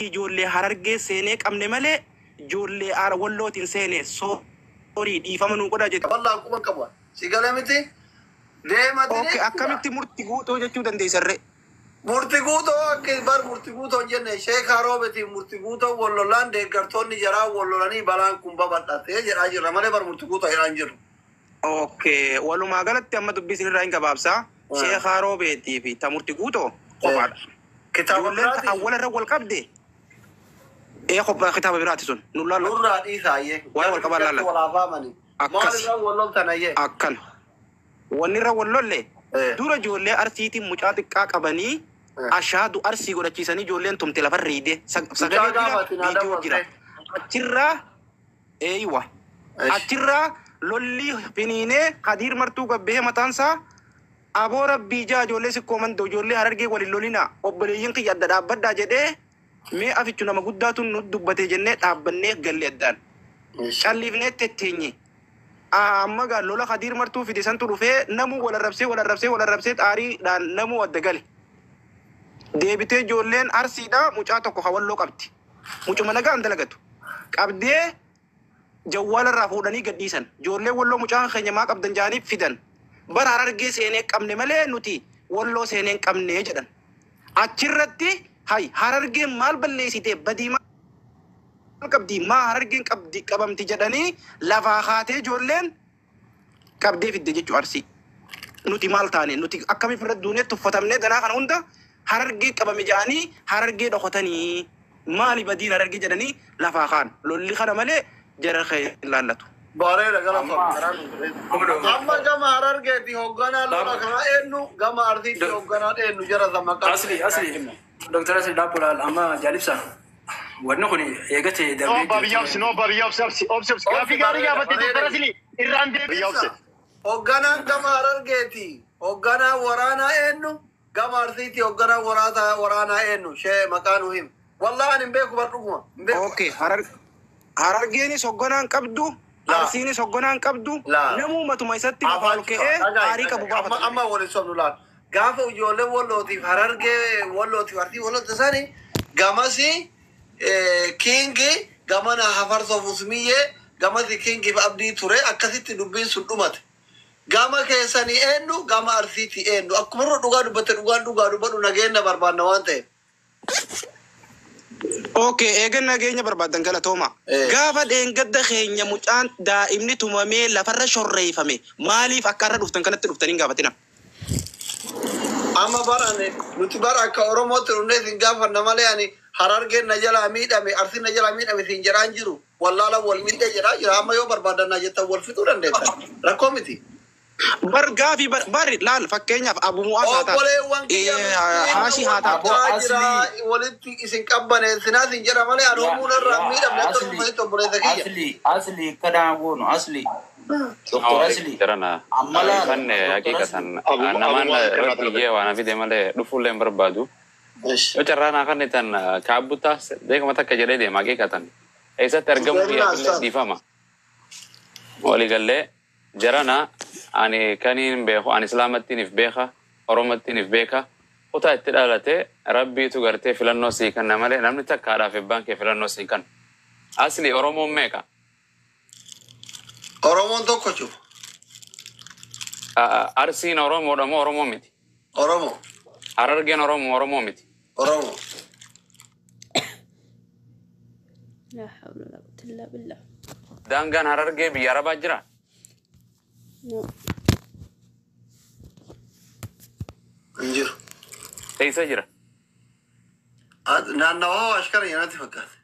Ijoollee Harargee seenee qabne malee ijoollee Wallootiin seene, sorry, dhiifama nuu godhaa jette. Wallaa quba qabu. Si galee miti? Deematini. Okay, akkamitti Murti Guutoo jechuu dandeessarree? Murti Guutoo akka bar Murti Guutoo jenne, Sheekaa Roobetiin Murti Guutoo wal lolaan, deeggartoonni jaraa wal lolanii balaan kun babal'ate jedhaa jirra malee bar Murti Guutoo jedhaa hin jirru. Okay, walumaa galatti amma dubbii isinirraa hin gabaabsaa. Sheekaa Roobeetii fi ta Murti Guutoo kophaadha. Kitaaba Ijoolleen ta biraati. Awwala irra wal qabde. Ee, kophaa, kitaaba biraati sun. Nu laallatu. Nurraa dhiisaayyee. Waa'ee wal qabaa laallatu. Walaafamani. Akkas. Maal irraa wal loltanayyee? Akkana. Wanni irra wal lolle dura ijoollee Arsiitiin mucaa xiqqaa qabanii ashaadu Arsii godhachiisanii ijoolleen tumte lafarra riide. Sagalee jira, gaafati naa viidiyoo jira. dabalte. Achirraa eeywa. Achirraa lolli finiinee Kadiir Martuu gabbee mataansaa aboo rabbii jaa ijoollee Sikkoo Mandoo, ijoollee Harargee waliin lolina, obboleeyyiin kiyya adda dhaabbadhaa jedhee, mee afichu nama guddaatu nu dubbate jennee dhaabbannee galle addaan. Calliifnee tetteenye. Amma gaa lola Kadiir Martuu fide santu dhufee namuu wal arrabsee, wal arrabsee, wal arrabsee, xaariidhaan namuu adda gale. Deebitee ijoolleen Arsiidha mucaa tokko hawalloo qabdi. Mucuma nagaan dalagatu. Qabdee jawwaala irraa fuudhanii gadhiisan. Ijoolleen Walloo mucaan keenya maa qabdan jaanii fidan. Bara Harargee seenee qabne malee nuti Walloo seenee hin qabne jedhan. Achirratti hay Harargeen maal balleessite, badii maal qabdi, maa Harargeen qabdi qabamti jedhanii lafaa kaatee ijoolleen qabdee fidde jechuu Arsii. Nuti maal taane, nuti akkamiif irra duunee tuffatamnee danaa kana hunda Harargee qabame jedhanii Harargee dhokatanii, maali badiin Harargee jedhanii lafaa kaan, lolli kana malee jara kee hin laallatu. Bareeda, gara amma gama Harargeeti hoogganaa lola kanaa eenyu, gama Arsiitti hoogganaa eenyu, jara maqaa? Asli, asli, Dr. Asli Daapolaal amma jaalibsa. Wanni kun eegate No, darbee biyya obsi, no, biyya obsi, obsi, obsi, obsi. Gaaffii gaarii gaafatte Dr. Asli irraan deebi. Biyya obsi. Hoogganaan gama Harargeeti hoogganaa waraanaa eenyu, gama Arsiitti hoogganaa waraanaa eenyu, shee maqaa nu him. Wallaahi ani hin beeku, bar dhuguma hin beeku. Okay, Harargeenis hoogganaan qabdu, Laa. Arsiinis hoogganaan qabdu, Laa. namuu matuma isatti lafaa ol ka'ee aarii qabu Amma baafata. amma waliin sobnu laal. Gaafa ijoollee Wallootiif Harargee, Wallootiif Arsii wallootti sani gamasi kingi gamana hafarsoo fusmiyyee gamasi kingiif Abdii ture, akkasitti dubbiin sun dhumate. Gama keessanii eenyu, gama Arsiitti eenyu? Akkuma irra dhugaa dubbatte, dhugaan dhugaa dubbadhu, nageenya barbaanna waan ta'eef. Okay, eegan nageenya barbaadan galatooma. Gaafa dheengadda keenya mucaan daa'imni tumamee lafarra shorreeffame maaliif akka irra dhuftan kanatti dhuftanii hin gaafatina? Amma bara ani nuti bara akka Oromootti dhufnee isin gaafanna malee ani Harargeen na jalaa miidhame, Arsiin na jalaa miidhame isin jedhaan jiru. Wallaala wal miidhee jedhaa jira. Amma yoo barbaadannaa jettan wal fixuu dandeessan. Rakkoo miti. Bar gaafii bar bari laal, fakkeenyaaf Abu Mu'aaz haa taatu. Obboleewwan kiyya Haashii haa taatu. miskiina jira, walitti isin qabbaneessinaa isin jedha malee ani homuun irraa miidhamne akka dhufanitti, obboleessa kiyya. Asli, asli, kanaa goonu asli. Dr. Asli. Jarana Amma laala. fanne Dr. haqiqatan Abu namaan Mu'aaz kanaa rabbiyyee waan fide malee dhufuullee hin barbaadu. Yoo carraa naa kennitan kaabbutaa beekama takka jedhee deema, haqiqatan. Eessatti argamu biyyaafillee dhiifama. Waliigallee jarana, ani kaniin beeku, ani Islaamattiiniif beeka, Oromottiiniif beeka. Kutaa itti dhalate Rabbiitu gartee filannoo sii kenna malee namni takka haadhaaf abbaan kee filannoo sii kenna. Asli, Oromoon meeqa? Oromoon tokko cufa. Arsiin Oromoodha moo Oromoo miti? Oromo. Harargeen Oromoo, Oromoo miti? Oromo. لا حول ولا قوة إلا بالله. Daangaan Harargee biyya Arabaa jira? No. Hin jiru. Eessa jira? Naannawaa Ashkara nyaanatti fakkaate.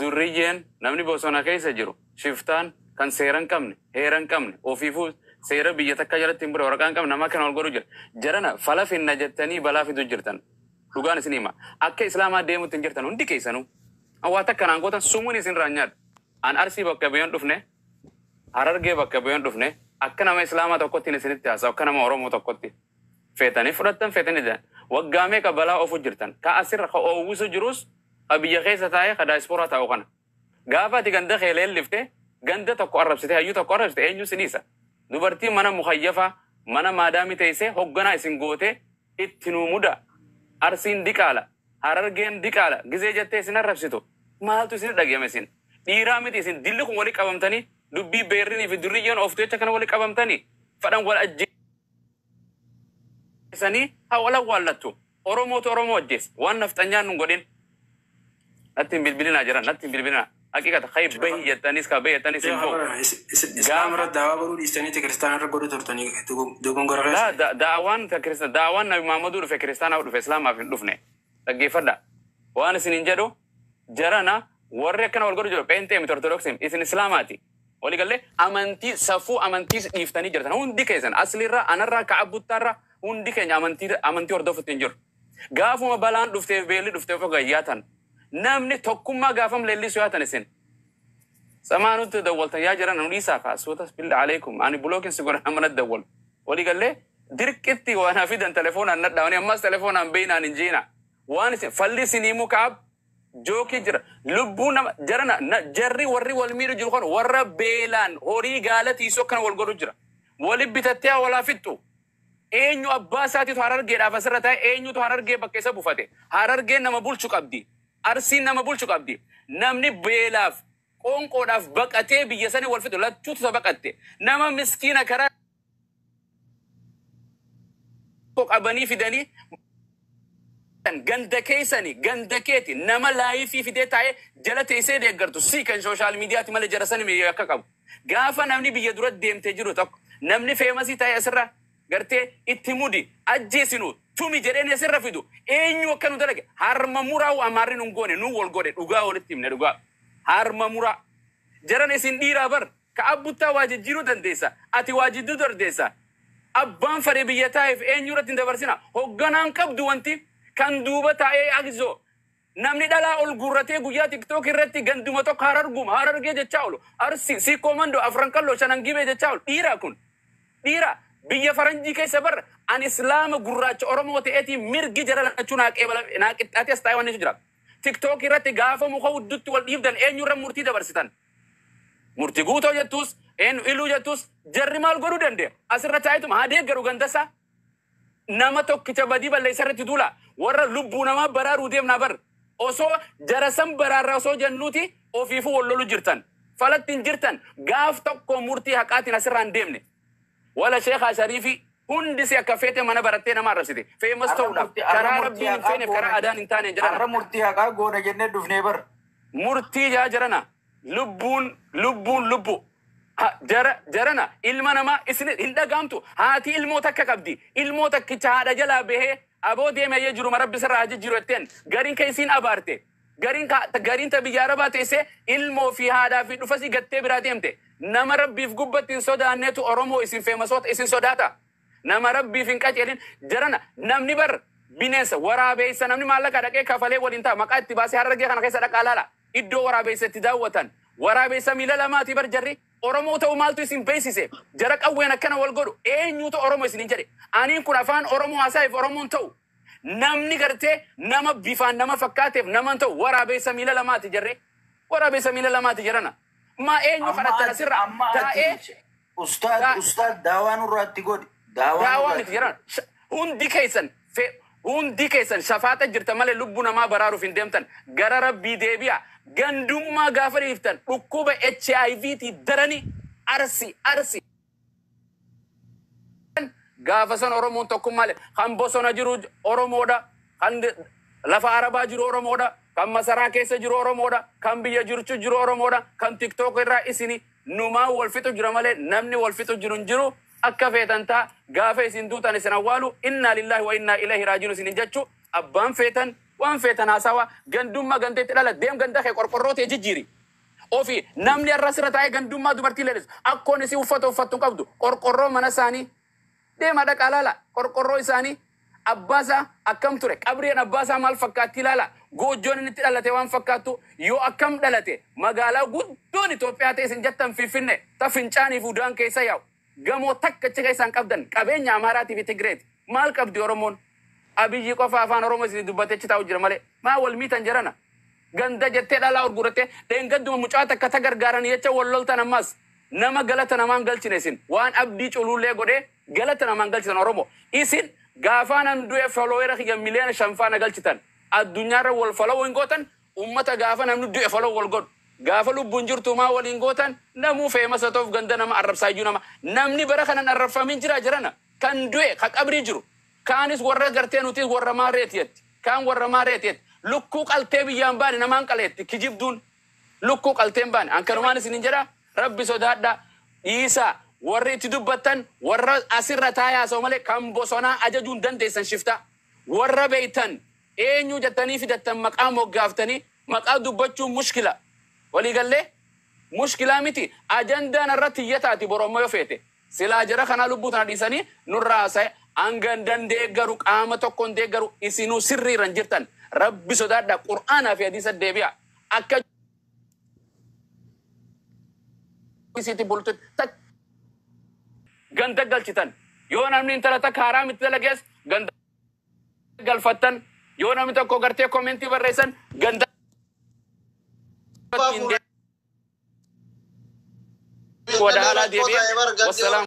Durriyyeen namni bosona keessa jiru shiftaan kan seera hin qabne, heera hin qabne, ofiifuu seera biyya takka jalatti hin bure, waraqaa hin qabne, nama kana ol godhu jira. Jarana fala finna jettanii balaa fidu jirtan. Dhugaan isin hima. Akka Islaamaa deemutti hin jirtan hundi keessanuu. Waa takka naan gootan sumuun isin irraa nyaadhu. An Arsii bakka biyyoon dhufne, Harargee bakka biyyoon dhufne, akka nama Islaamaa tokkotti isinitti haasa'u, akka nama Oromoo tokkotti. Feetanii fudhattan, feetanii didan. Waggaa meeqa balaa ofu jirtan. Ka asirra ka oowwisu jirus ka biyya keessa taa'ee ka daayispooraa taa'u kana. Gaafa ati ganda kee leellifte, ganda tokko arrabsite, hayyuu tokko arrabsite, eenyu si dhiisa? Dubartiin mana mukayyafaa mana maadaamii teessee hogganaa isin gootee itti nuu muda. Arsiin diqaala. Harargeen diqaala gizee jettee isin arrabsitu maaltu isin dhagayame? Isin dhiiraa miti? Isin dilli kun walii qabamtanii dubbii beerrinii fi durriyyeen ooftu jecha kana walii qabamtanii fadhan wal ajjeesanii haa wal awwaallattu. Oromootu Oromoo ajjeese. Waan nafxanyaan nun godhin natti hin bilbilinaa jiran, natti hin bilbilinaa. Haqiqata kay bahi jettanis ka bahi jettanis hin ba'u. Islaama irra daawaa godhuu dhiistaniiti kiristaana irra godhuu turtanii dogongora La keessa. Daawaan ta kiristaan, daawaan Nabi Muhammaduu dhufe kiristaanaaf dhufe, islaamaaf hin dhufne. Dhaggeeffadha. Waan isin hin jedhu jarana, warri akkana wal godhu jiru pheenxee miti, ortodoksii, isin islaamaati. Walii gallee amantii safuu amantii dhiiftanii jirtan hundi keessan, aslirraa, anarraa, ka'abbuttaarraa, hundi keenya amantii hordofutti hin jiru. Gaafuma balaan dhufteef beelli dhufteef of gayyaatan namni tokkummaa gaafam leellisuu yaatan isin. Samaanutti dawwaltan yaa jiran, nu dhiisaa kaasuutas billa alaikum, ani bulookin si godhan amana dawwal. Walii gallee dirqitti waan hafidan telefoonaan nadhaawani ammas telefoonaan beeynaan hin jiina. Waan isin falli isinii mukaab jookii jira. Lubbuu nama jarana jarri warri wal miidhu jiru kun warra beelaan horii gaala tiisoo akkana wal godhu jira. Wali bitattee walaa fixxu. Eenyu abbaa isaatiitu Harargeedhaaf asirra taa'e? Eenyutu Harargee bakka isa buufate? Harargeen nama bulchu qabdi. Arsiin nama bulchu qabdi. Namni beelaaf qoonqoodhaaf baqatee biyya sanii wal fixu lachuutu isa baqatte. Nama miskiina karaa qabanii fidanii ganda keessanii ganda keeti nama laayifii fidee taa'ee jala teessee deeggartu si kan social miidiyaati malee jara sani biyya akka qabu. Gaafa namni biyya dura deemtee jiru tokko namni famous taa'ee asirra gartee itti mudi ajjeesinu tumi jedheen asirra fidu eenyu akka nu dalage? Harma muraa amaarri nun goone, nu wal godhe. Dhugaa walitti himne, dhugaa harma muraa. Jaran, isin dhiiraa bar ka abbuttaa waa jijjiiruu dandeessa, ati waa jidduu dandeessa. Abbaan fedhe biyya taa'eef eenyu irratti hin dabarsina. Hogganaan qabdu wanti kan duuba taa'ee agizoo namni dhalaa ol guurratee guyyaa TikTok irratti ganduma tokko Hararguma, Harargee jechaa oolu, Arsi, Siikoo Mandoo, Afran Qalloo, Shanan Gibee jechaa oolu dhiira kun dhiira biyya faranjii keessa bar. Ani islaama gurraacha Oromoo ta'eetii mirgi jara lachuu naa qeebala naa qixxaatee as taa'ee waan jira. TikTok irratti gaafa muka huddutti wal dhiibdan eenyu irra murtii dabarsitan? Murtii guutoo jettus, eenyu iluu jettus, jarri maal godhuu dandeenya? Asirra taa'etuma haa deeggaru gandasaa. Nama tokkicha badii balleessa irratti duula. Warra lubbuu namaa baraaruu deemnaa bar. Osoo jara san baraarraa osoo jennuuti ofiifuu wal lolu jirtan. Falatti hin jirtan. Gaaf tokko murtii haqaatiin asirraa hin deemne. Wala Sheekhaa Shariifii hundi si akka feete mana barattee nama arrabsite. Famous ta'uudhaaf karaa rabbiin hin feeneef, karaa adaan hin taane jedhan. Har'a murtii haqaa goona jennee dhufnee bar. Murtii jaa jarana, lubbuun lubbuun lubbu. Jara jarana, ilma namaa isin hin dhagaamtu. Haati ilmoo takka qabdi, ilmoo takkicha haadha jalaa bahee aboo deeme ayyee jiruma rabbi sirraa haa jijjiiru jetteen gariin ka isiin abaarte, gariin ka gariin ta biyya arabaa teessee ilmoo fi haadhaa fi dhufasii gattee biraa deemte. Nama rabbiif gubbatti hin sodaanneetu Oromoo isin famousoota isin sodaata. Nama rabbiif hin qaceelin jarana, namni bar bineensa waraabeessa. Namni maallaqa dhaqee kafalee waliin ta'a maqaa itti baasee Harargee kana keessa dhaqaa laala iddoo waraabeessa itti daawwatan. Waraabeessa miila lamaati bar jarri. Oromoo ta'uu maaltu isin beeksise? Jara qawween akkana wal godhu eenyutu Oromoo isin hin jedhe? Aniin kun afaan Oromoo haasa'eef Oromoon ta'u? Namni gartee nama bifaan nama fakkaateef nama hin ta'u. Waraabeessa miila lamaati jarre, waraabeessa miila lamaati jarana. Maa eenyu kadhattan asirra Amma taa'ee? ati ustaad, ustaad, daawaa nurraatti godhi. Daawaa Daawaa nurraatti. miti jedhan. Hundi keessan hundi keessan shafaata jirta malee lubbuu namaa baraaruuf hin deemtan. Gara rabbii deebi'a. Gandummaa gaafa dhiiftan dhukkuba HIV ti darani. Arsi, Arsi gaafa san Oromoon tokkummaa kan bosona jiru Oromoodha, kan lafa arabaa jiru Oromoodha, kan masaraa keessa jiru Oromoodha, kan biyya jirchu jiru Oromoodha. Kan TikTok irraa isini numaa wal fixu jira malee namni wal fixu jiru hin jiru. Akka feetan ta'a. Gaafa isin duutan isin awwaalu innaa lillaahi wa innaa ilaihi raajiun isin hin jechu. Abbaan feetan waan feetan haasawa. Gandummaa ganteetti dhala deem, ganda kee qorqorroo ta'e jijjiiri. Ofi namni har'a sirra taa'ee gandummaa dubartii leellisu akkoon isii uffata uffattu hin qabdu. Qorqorroo mana isaanii deema dhaqaa laala. Qorqorroo isaanii, abbaasaa akkam ture, qabreen abbaasaa maal fakkaatti ilaala. Goojjoon inni itti dhalate waan fakkaattu yoo akkam dhalate. Magaalaa guddoon Itoophiyaa ta'e isin jettan Finfinne ta fincaanii fi udaan keessa yaa'u gamoo takka achi keessaan qabdan qabeenya Amaaraatii fi Tigreeti. Maal qabdi Oromoon? Abiyyi qofa afaan Oromoo isin dubbatee achi taa'u jira malee maa wal miitan jarana? Ganda jettee dhalaa gurgurattee dheengadduma mucaa takka ta gargaaranii jecha wal loltan. Ammas nama galata namaan galchine. Isin waan abdii culuullee godhee galata namaan galchitan. Oromoo isin gaafaan an du'e follower kiyya 5 miliyoona faana galchitan. Addunyaarra wal follow hin gootan. Ummata gaafa namni du'e follow wal godhu. Gaafa lubbuun jirtu maa waliin gootan? Namuu famous ta'uuf ganda nama arrabsaa iyyuu nama. Namni bara kanan arrabfamin jira jirana. Kan du'e ka qabrii jiru. Kaanis warra gartee nuti warra maareeti jetti. Kaan warra maareeti jetti. Lukkuu qaltee biyyaan baane namaan qaleetti kijibduun. Lukkuu qalteen baane. Ankanumaan isinin jedha, rabbi sodaadha. Dhiisaa, warri itti dubbattan warra asirra taayaa soo malee kan bosonaa ajajuu hin dandeessan shifta. Warra beeytan eenyu jettanii fidattan, maqaa moggaaftanii maqaa dubbachuun mushkila. Waliigallee mushkilaa miti, ajandaan irratti iyyataati borommoo yoo feete. Silaa jara kanaa lubbuu tana dhiisanii nurraa haasa'e hangan dandeeggaru, qaama tokkoon deeggaru, isinuu sirriirran jirtan. Rabbi sodaadha, qur'aanaa fi hadiisa deebi'a. Akka isitti bultu ganda galchitan, yoo namni intala takka haraam itti dalagees ganda galfattan, yoo namni tokko gartee commentii barreessan ganda wada haalaa deebi'e. Wassalaam.